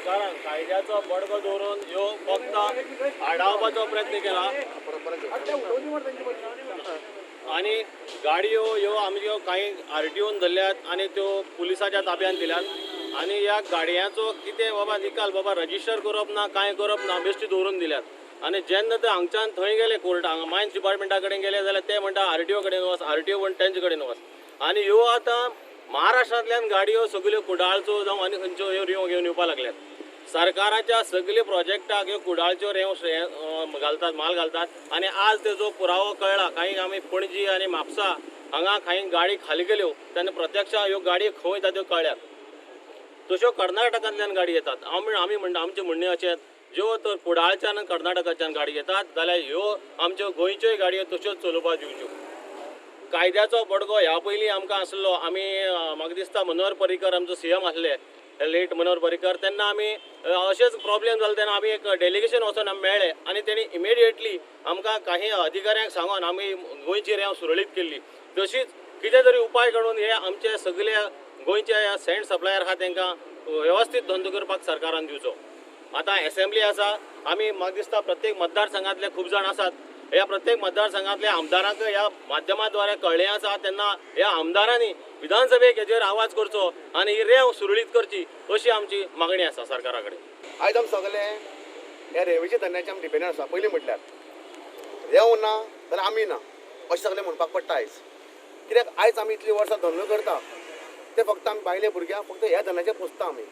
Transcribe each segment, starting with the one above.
सरकारान कायद्याचो बडगो दवरून ह्यो फक्त आडावपाचो प्रयत्न केला आनी गाडयो ह्यो आमच्यो कांय आरटीओन धरल्यात आनी त्यो पुलिसाच्या ताब्यान दिल्यात. आनी ह्या गाडयांचो कितें बाबा निकाल बाबा रजिस्टर करप ना, कांय करप ना, बेश्टी दवरून दिल्यात. आनी जेन्ना ते हांगच्यान थंय गेले कोर्टाक, मायन्स डिपार्टमेंटा कडेन गेले जाल्यार ते म्हणटा आरटीओ कडेन वच, आरटीओ म्हण तेंचे कडेन वच. आनी ह्यो आतां महाराष्ट्रांतल्यान गाडयो सगल्यो कुडाळच्यो जावं आनी खंयच्यो ह्यो रेंव घेवन येवपाक लागल्यात. सरकाराच्या सगळे प्रोजेक्टाक ह्यो कुडाळच्यो रेंव घालतात, माल घालतात. आनी आज तेजो पुरावो कळ्ळा, कांय आमी पणजी आनी म्हापसा हांगा कांय गाडी खाली गेल्यो तेन्ना प्रत्यक्ष ह्यो गाडी खंय वयता त्यो कळ्ळ्यात. तश्यो कर्नाटकांतल्यान गाडी येतात. आमी म्हणटा, आमचें म्हणणें अशें, ज्यो तर कुडाळच्यान कर्नाटकाच्यान गाडी येतात जाल्यार ह्यो आमच्यो गोंयच्योय गाडयो तश्योच चलोवपाक दिवच्यो. कायद्याचो बडगो ह्या पयलीं आमकां आसलो. आमी म्हाका दिसता मनोहर पर्रीकर आमचो सीएम आसले, लेट मनोहर पर्रीकर, तेन्ना आमी अशेंच प्रॉब्लेम जाले तेन्ना आमी एक डेलिगेशन वचोन आमी मेळ्ळे आनी तेणी इमिडिएटली आमकां काही अधिकाऱ्यांक सांगून आमी गोंयची रेंव सुरळीत केल्ली. तशीच कितें तरी उपाय काडून हे आमचे सगळे गोंयचे सँड सप्लायर आहा तांकां वेवस्थीत धंदो करपाक सरकारान दिवचो. आतां एसेंब्ली आसा, आमी म्हाका दिसता प्रत्येक मतदारसंघांतले खूब जाण आसात, ह्या प्रत्येक मतदारसंघांतल्या आमदारांक ह्या माध्यमाद्वारे कळ्ळें आसा, तेन्ना ह्या आमदारांनी विधानसभेक हेजेर आवाज करचो आनी ही रेंव सुरळीत करची अशी आमची मागणी आसा सरकारा कडेन. आयज आमी सगळे ह्या रेंवेच्या धंद्याचे आमी डिपेंडंट आसा. पयलीं म्हटल्यार रेंव ना जाल्यार आमी ना अशें सगळें म्हणपाक पडटा आयज. कित्याक आयज आमी इतलीं वर्सां धंदो करता ते फक्त आमी बायले भुरग्यांक फक्त ह्या धंद्याचेर पोसता. आमी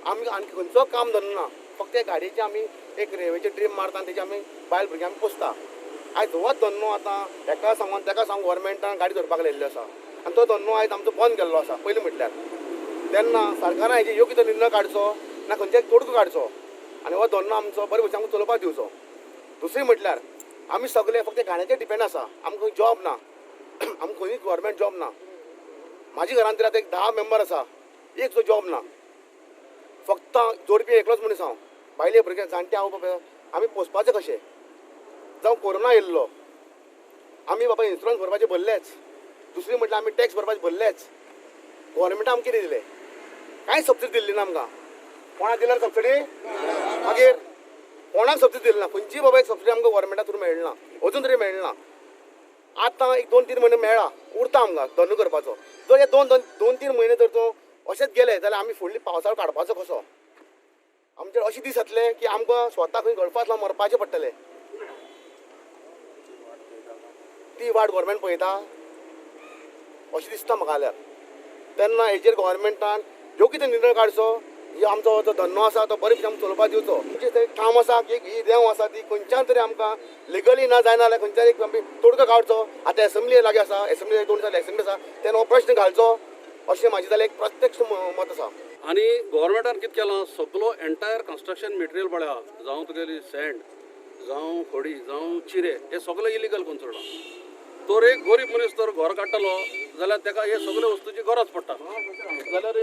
आमी आनी खंयचो काम धंदो ना, फक्त ह्या गाडयेचे आमी एक रेंवेचे ड्रीम मारता आनी तेजे आमी बायल भुरग्यांक आमी पोसता. आयज हो धंदो आतां हेका सांगून तेका सांगून गोवोरमेंटान गाडी धरपाक लायिल्ली आसा आनी तो धंदो आयज आमचो बंद केल्लो आसा. पयलीं म्हटल्यार तेन्ना सरकारान हेजेर योग्य तो निर्णय काडचो ना खंयच्याय तोडको काडचो आनी हो धंदो आमचो बरे भशेन आमकां चलोवपाक दिवचो. दुसरें म्हटल्यार आमी सगळे फक्त गाडयांचेर डिपेंड आसा, आमकां जॉब ना, आमकां खंयूय गोवोरमेंट जॉब ना. म्हाज्या घरांत तर आतां एक 10 मेंबर आसा, एक सुद्दां जॉब ना. फक्त जोडपी एकलोच मनीस हांव, बायले भुरगे जाणटे आवय बापाय आमी पोसपाचें कशें? जावं कोरोना येयल्लो, आमी बाबा इन्शुरन्स भरपाचे भरलेच, दुसरी म्हटल्यार आमी टॅक्स भरपाचे भरलेच. गोवोरमेंटान आमकां कितें दिलें? कांय सबसिडी दिल्ली ना आमकां. कोणाक दिल्यार सबसिडी? मागीर कोणाक सबसिडी दिली ना, खंयची बाबा एक सबसिडी आमकां गोवोरमेंटा थ्रू मेळना, अजून तरी मेळना. आतां एक 2-3 म्हयने मेळ्ळा, उरता आमकां धंदो करपाचो. जर हे 2-3 म्हयने जर तो अशेंच गेले जाल्यार आमी फुडली पावसाळ काडपाचो कसो? आमचेर अशें दीस जातले की आमकां स्वता खंय गळफास लावन मरपाचें पडटलें. ती वाट गोवोरमेंट पळयता अशें दिसता म्हाका जाल्यार. तेन्ना हेजेर गोवोरमेंटान योग्य तो निर्णय काडचो, ही आमचो जो धंदो आसा तो बरे भशेन आमकां चलोवपाक दिवचो. म्हणजे काम आसा की ही रेंव आसा ती खंयच्यान तरी आमकां लिगली ना जायना जाल्यार खंयच्यान एक आमी तोडको काडचो. आतां एसेंब्ली लागीं आसा, एसेंब्ली 2 दिसांनी एसेंब्ली आसा, तेन्ना हो प्रश्न घालचो अशें म्हाजें जाल्यार एक प्रत्यक्ष मत आसा. आनी गोवोरमेंटान कितें केलां, सगलो एंटायर कन्स्ट्रक्शन मटेरियल पळया, जावं तुगेली सँड, जावं खडी, जावं चिरे, हे सगळे इलिगल करून सोडलां. तर एक गरीब मनीस तर घर काडटलो जाल्यार तेका हे सगळे वस्तूची गरज पडटा. जाल्यार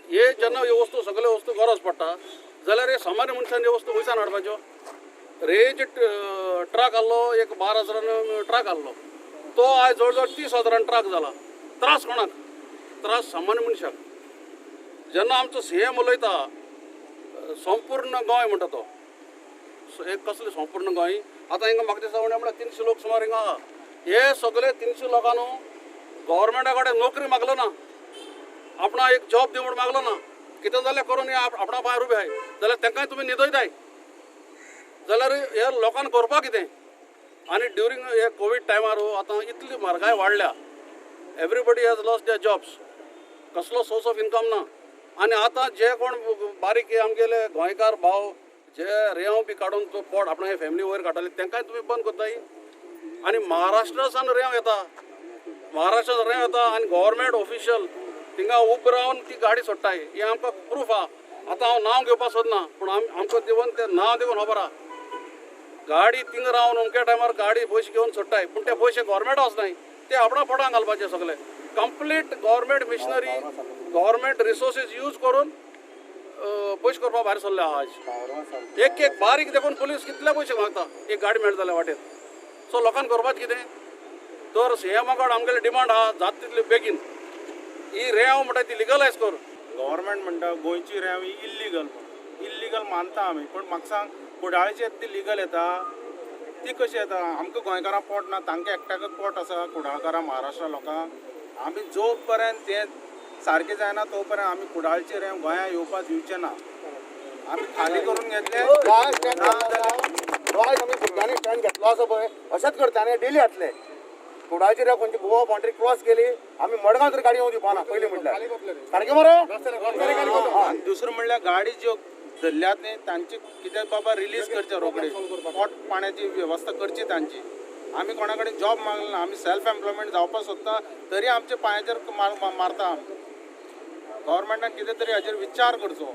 हे जेन्ना ह्यो वस्तू सगळे वस्तू गरज पडटा जाल्यार हे सामान्य मनशान ह्यो वस्तू खंयच्यान हाडपाच्यो? रेज ट्रक आहलो एक 12 हजारान ट्रक आहलो, तो आयज जवळ जवळ 30 हजारान ट्रक जाला. त्रास कोणाक? त्रास सामान्य मनशाक. जेन्ना आमचो सी एम उलयता संपूर्ण गोंय म्हणटा तो, एक कसलें संपूर्ण गोंय? आतां हिंगा म्हाका दिसता म्हळ्यार 300 लोक सुमार हिंगा आहा. हे सगळे 300 लोकांनो गोवोरमेंटा कडेन नोकरी मागलो ना, आपणा एक जॉब दी म्हूण मागलो ना, कितें जाल्यार करून हे आपणा पांयार उबे आहाय जाल्यार तांकांय तुमी न्हिदयताय. जाल्यार हे लोकांक करपाक कितें? आनी ड्युरींग हे कोवीड टायमार आतां इतली म्हारगाय वाडल्या, everybody has lost their jobs, कसलो सोर्स ऑफ इनकम ना. आनी आतां जे कोण बारीक आमगेले गोंयकार भाव जे रेंव बी काडून तो पोट आपणा फॅमिली वयर काडटाले तांकांय तुमी बंद करताय. आनी महाराष्ट्रासान रेंव येता, महाराष्ट्रासान रेंव येता आनी गव्हर्मेंट ऑफिशियल थिंगा उब रावन ती गाडी सोडटाय, हें आमकां प्रूफ आहा. आतां हांव नांव घेवपाक सोदना, पूण आमकां दिवन तें नांव दिवन खबर आहा. गाडी थिंगा रावन अमक्या टायमार गाडी पयशे घेवन सोडटाय, पूण ते पयशे गव्हर्मेंट वचनाय, ते आपणा पोटांक घालपाचे सगळे. Complete government machinery, government resources use करून पयशे करपाक भायर सरले आहा आज. एक एक बारीक देखून पुलीस कितले पयशे मागता एक गाडी मेळटा जाल्यार वाटेर. सो लोकांक करपाचें कितें? तर सी एमा कडेन आमगेले डिमांड आहा जाता तितले बेगीन ही रेंव म्हणटा ती लिगलायज कर. गव्हर्मेंट म्हणटा गोंयची रेंव ही इल्लिगल म्हणून. इल्लिगल मानता आमी, पूण म्हाका सांग, कुडाळची येता ती लिगल येता, ती कशी येता? आमकां गोंयकारांक पोट ना, तांकां एकट्याकच पोट आसा कुडाळकारां, महाराष्ट्रा लोकांक. आमी जो पर्यंत तें सारकें जायना तो पर्यंत आमी कुडाळची रेंव गोंया येवपाक दिवचे ना. आमी खाली करून घेतले. आयज आमी भुरग्यांनी स्टँड घेतलो आसा पळय, अशेंच करता डेली जातले. कुडाळची रेंव खंयची गोवा बाउंड्री क्रॉस केली, आमी मडगांव तर गाडी येवंक दिवपा ना, पयलीं म्हटल्यार. सारकें मरे? आनी दुसरें म्हणल्यार गाडी ज्यो धरल्यात न्ही तांची कितें बाबा रिलीज करचे रोखडे, पोट पाण्याची वेवस्था करची तांची. आमी कोणा कडेन जॉब मागले ना, आमी सेल्फ एम्प्लॉयमेंट जावपाक सोदता, तरी आमच्या पांयाचेर मारता आमकां. गव्हर्मेंटान कितें तरी हाचेर विचार करचो.